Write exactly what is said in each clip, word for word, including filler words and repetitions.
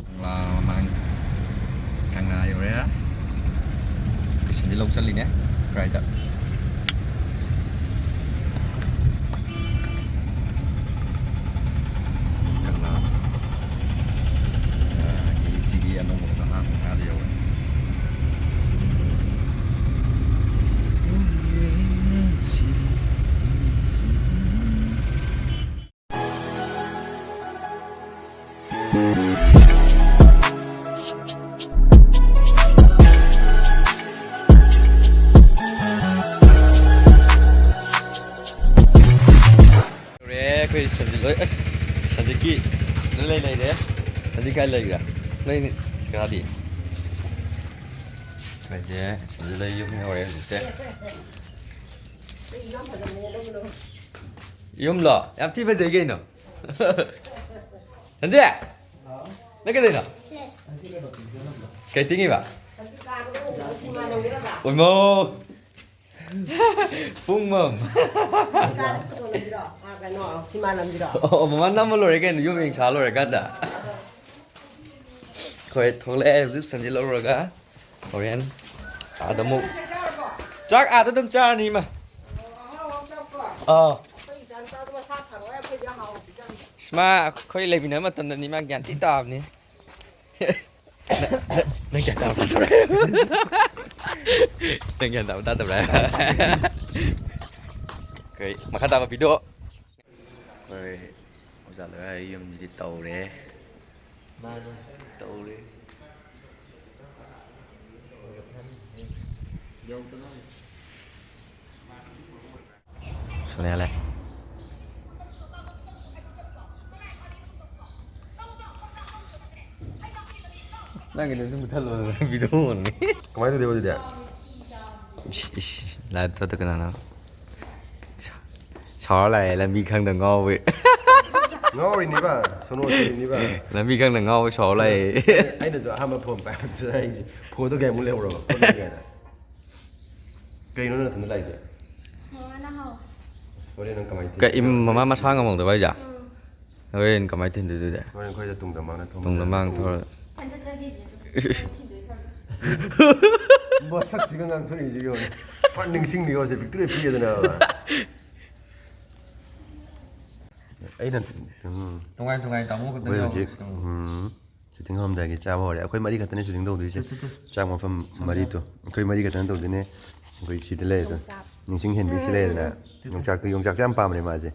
ꯀꯪꯂꯥ ꯃꯃꯥꯡ, ꯀꯪꯂꯥ ꯌꯧꯔꯦ꯫ ꯀꯩꯁꯟꯗꯤ ꯂꯧ ꯆꯠꯂꯤꯅꯦ ꯀꯥꯏꯗ꯫ ꯀꯪꯂꯥ, ꯀꯪꯂꯥꯒꯤ ꯁꯤꯒꯤ ꯑꯅꯧꯕ ꯑꯍꯥꯟꯕ ꯉꯥꯗ ꯌꯧꯔꯦ꯫ ꯌꯧꯔꯦ ꯑꯩꯈꯣꯏ ꯁꯟꯖꯤꯠ ꯍꯣꯏ꯫ ꯑꯦ, ꯁꯟꯖꯤꯠꯀꯤ ꯂꯩ ꯂꯩꯔꯦ꯫ ꯁꯟꯖꯤꯠ ꯀꯥꯏ ꯂꯩꯈ꯭ꯔꯦ? ꯅꯣꯏꯅꯤ ꯀꯥꯗꯤ? ꯑꯩꯈꯣꯏꯁꯦ ꯁꯟꯖꯤꯠ ꯍꯣꯏ ꯌꯨꯝ ꯌꯧꯔꯦ ꯍꯧꯖꯤꯛꯁꯦ꯫ ꯌꯨꯝꯂꯣ? ꯌꯥꯝ ꯊꯤ ꯐꯖꯩ ꯀꯩꯅꯣ꯫ ꯁꯟꯖꯤꯠ! ꯅꯪ ꯀꯩꯗꯧꯔꯤꯅꯣ? ꯀꯩ ꯇꯤꯡꯉꯤꯕ? ꯎꯏꯃꯣ! ꯄꯨꯡ ꯃꯝ꯫ ꯀꯩꯅꯣ, ꯁꯤꯃꯥꯟ ꯂꯝꯕꯤꯔꯣ? ꯑꯣ, ꯃꯃꯥ ꯅꯝꯃ ꯂꯣꯏꯔꯦ ꯀꯩꯅꯣ, ꯌꯨꯝ ꯌꯦꯡ ꯁꯥ ꯂꯣꯏꯔꯀꯥꯟꯗ꯫ ꯑꯩꯈꯣꯏ ꯊꯣꯛꯂꯛꯑꯦ ꯍꯧꯖꯤꯛ ꯁꯟꯖꯤꯠ ꯂꯧꯔꯒ꯫ ꯍꯣꯔꯦꯟ ꯑꯥꯗ ꯑꯃꯨꯛ ꯆꯥꯛ ꯑꯥꯗ ꯑꯗꯨꯝ ꯆꯥꯔꯅꯤ ꯏꯃꯥ꯫ ꯑꯥ꯫ ꯏꯁ ꯃꯥ ꯑꯩꯈꯣꯏ ꯂꯩꯃꯤꯟꯅꯕ ꯃꯇꯝꯗꯅꯤ ꯃꯥ ꯒ꯭ꯌꯥꯟ ꯊꯤ ꯇꯥꯕꯅꯤ꯫ ꯅꯪ ꯒ꯭ꯌꯥꯟ ꯇꯥꯕ ꯇꯥꯗꯕ꯭ꯔꯥ? ꯅꯪ ꯒ꯭ꯌꯥꯟ ꯇꯥꯕ ꯇꯥꯗꯕ꯭ꯔꯥ? ꯀꯩ ꯃꯈꯥ ꯇꯥꯕ ꯚꯤꯗꯤꯑꯣ꯫ ꯑꯩꯈꯣꯏ ꯑꯣꯖꯥ ꯂꯣꯏꯔ ꯌꯨꯝꯁꯤꯗꯤ ꯇꯧꯔꯦ꯫ ꯃꯥꯅꯦ꯫ ꯇꯧꯔꯦ꯫ ꯁꯣꯅꯤꯌꯥ ꯂꯩ꯫ ꯅꯪꯒꯤꯗꯣ ꯑꯗꯨꯝ ꯃꯨꯊꯠꯂꯣ, ꯚꯤꯗꯤꯑꯣ ꯑꯣꯟꯅꯤ꯫ ꯀꯃꯥꯏꯅ ꯇꯧꯗꯣꯏꯕ ꯑꯗꯨꯗꯤ? ꯏꯁ, ꯏꯁ, ꯂꯥꯏꯚ ꯊꯣꯛꯇ ꯀꯅꯥꯅꯣ? ꯁꯥꯎꯔ ꯂꯥꯛꯑꯦ, ꯂꯝꯕꯤ ꯈꯪꯗ ꯉꯥꯎꯕꯩ꯫ ꯉꯥꯎꯔꯤꯅꯤꯕ, ꯁꯣꯅꯣ ꯁꯨꯔꯤꯅꯤꯕ꯫ ꯂꯝꯕꯤ ꯈꯪꯗ ꯉꯥꯎꯕꯩ ꯁꯥꯎꯔ ꯂꯥꯛꯑꯦ꯫ ꯑꯩꯅꯁꯨ ꯑꯍꯥꯟꯕ ꯐꯣꯟ ꯄꯥꯏꯕꯗꯨꯗ ꯑꯩꯁꯦ, "ꯐꯣꯟꯗꯣ ꯀꯌꯥꯃꯨꯛ ꯂꯩꯍꯧꯔꯕ?" ꯐꯣꯟꯗꯣ ꯀꯌꯥꯗ? ꯀꯩꯅꯣ ꯅꯪ ꯅꯊꯟꯗ ꯂꯥꯛꯏꯗꯤ? ꯃꯃꯥꯅ ꯍꯥꯎ꯫ ꯍꯣꯔꯦꯟ ꯅꯪ ꯀꯃꯥꯏꯅ ꯀ ꯏꯝ ꯃꯃꯥ ꯃꯁꯥ ꯉꯝꯃꯧꯗꯕ ꯍꯥꯏꯁꯦ? ꯍꯣꯔꯦꯟ ꯀꯃꯥꯏꯅ ꯊꯤꯟꯗꯣꯏꯗꯨꯗꯤ? ꯍꯣꯔꯦꯟ ꯑꯩꯈꯣꯏꯗ ꯇꯨꯡꯗ ꯃꯥꯡꯅ ꯊꯣꯡ ꯇꯨꯡꯗ ꯃꯥꯡ ꯊꯧꯔ ꯍꯟꯖꯠ ꯆꯠꯈꯤꯗ꯭ꯔꯦ꯫ ꯃꯁꯛꯁꯤꯒ ꯉꯥꯡꯊꯣꯔꯛꯏꯁꯤꯒ ꯌꯦꯡꯉꯨꯅꯦ꯫ ꯐꯟ ꯅꯤꯡꯁꯤꯡꯅꯤꯀꯣ ꯁꯦ ꯄꯤꯛꯇ꯭ꯔꯨ ꯄꯤꯛꯑꯦꯗꯅ꯫ ꯑꯩꯅ ꯎꯝ, ꯇꯣꯉꯥꯟ ꯇꯣꯉꯥꯟ ꯇꯥꯃꯣ ꯈꯛꯇꯪ ꯑꯩꯈꯣꯏ ꯌꯥꯎꯕ ꯍꯧꯖꯤꯛ ꯎꯝ, ꯁꯨꯇꯤꯡ ꯍꯧꯔꯝꯗꯥꯏꯒꯤ ꯆꯥꯕ ꯍꯧꯔꯦ꯫ ꯑꯩꯈꯣꯏ ꯃꯔꯤ ꯈꯛꯇꯅꯦ ꯁꯨꯇꯤꯡ ꯇꯧꯗꯣꯏꯁꯦ꯫ ꯆꯥꯛ ꯃꯐꯝ ꯃꯔꯤꯗꯣ ꯑꯩꯈꯣꯏ ꯃꯔꯤ ꯈꯛꯇꯅꯦ ꯇꯧꯗꯣꯏꯅꯦ꯫ ꯑꯩꯈꯣꯏ ꯁꯤꯗ ꯂꯩꯔꯦꯗꯅ ꯅꯤꯡꯁꯤꯡ ꯍꯦꯟꯕꯤꯁꯤ ꯂꯩꯔꯦꯗꯅ ꯌꯣꯡꯆꯥꯛꯇꯣ ꯌꯣꯡꯆꯥꯛꯁꯦ ꯌꯥꯝ ꯄꯥꯝꯕꯅꯦ ꯃꯥꯁꯦ꯫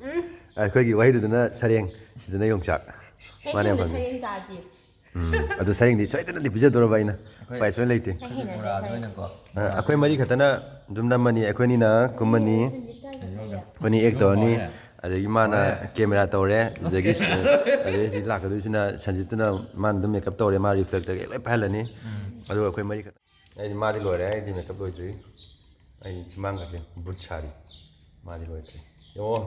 ꯑꯩꯈꯣꯏꯒꯤ ꯋꯥꯍꯩꯗꯨꯗꯅ ꯁꯔꯦꯡ, ꯁꯤꯗꯅ ꯌꯣꯡꯆꯥꯛ꯫ ꯃꯥꯅ ꯌꯥꯝ ꯄꯥꯝꯖꯩ꯫ ꯁꯔꯦꯡ ꯆꯥꯗꯤ꯫ ꯎꯝ, ꯑꯗꯨ ꯁꯔꯦꯡꯗꯤ ꯁꯣꯏꯗꯅꯗꯤ ꯄꯤꯖꯗꯧꯔꯕ ꯑꯩꯅ꯫ ꯎꯄꯥꯏ ꯁꯨꯡꯂꯩ ꯂꯩꯇꯦ꯫ ꯕꯣꯔꯥꯗ ꯑꯣꯏꯅꯀꯣ꯫ ꯑ, ꯑꯩꯈꯣꯏ ꯃꯔꯤ ꯈꯛꯇꯅ ꯑꯗꯨꯝ ꯅꯝꯃꯅꯤ꯫ ꯑꯩꯈꯣꯏꯅꯤꯅ ꯀꯨꯝꯃꯅꯤ, ꯑꯩꯈꯣꯏꯅꯤ ꯑꯦꯛ ꯇꯧꯔꯅꯤ꯫ ꯑꯗꯒꯤ ꯃꯥꯅ ꯀꯦꯃꯦꯔꯥ ꯇꯧꯔꯦ꯫ ꯑꯗꯒꯤ ꯑꯗꯩ ꯍꯧꯖꯤꯛ ꯂꯥꯛꯀꯗꯣꯏꯁꯤꯅ ꯁꯟꯖꯤꯠꯇꯨꯅ ꯃꯥꯅ ꯑꯗꯨꯝ ꯃꯦꯀꯞ ꯇꯧꯔꯦ꯫ ꯃꯥ ꯔꯤꯐ꯭ꯂꯦꯛꯇꯔꯒ ꯂꯣꯏ ꯄꯥꯏꯍꯜꯂꯅꯤ꯫ ꯑꯗꯨꯒ ꯑꯩꯈꯣꯏ ꯃꯔꯤ ꯈꯛꯇ꯫ ꯑꯩꯗꯤ ꯃꯥꯗꯤ ꯂꯣꯏꯔꯦ꯫ ꯑꯩꯗꯤ ꯃꯦꯀꯞ ꯂꯣꯏꯗ꯭ꯔꯤ꯫ ꯑꯩ ꯁꯨꯃꯥꯡꯒꯁꯦ ꯕꯨꯠ ꯁꯥꯔꯤ꯫ ꯃꯥꯗꯤ ꯂꯣꯏꯈ꯭ꯔꯦ꯫ ꯌꯦꯡꯉꯣ꯫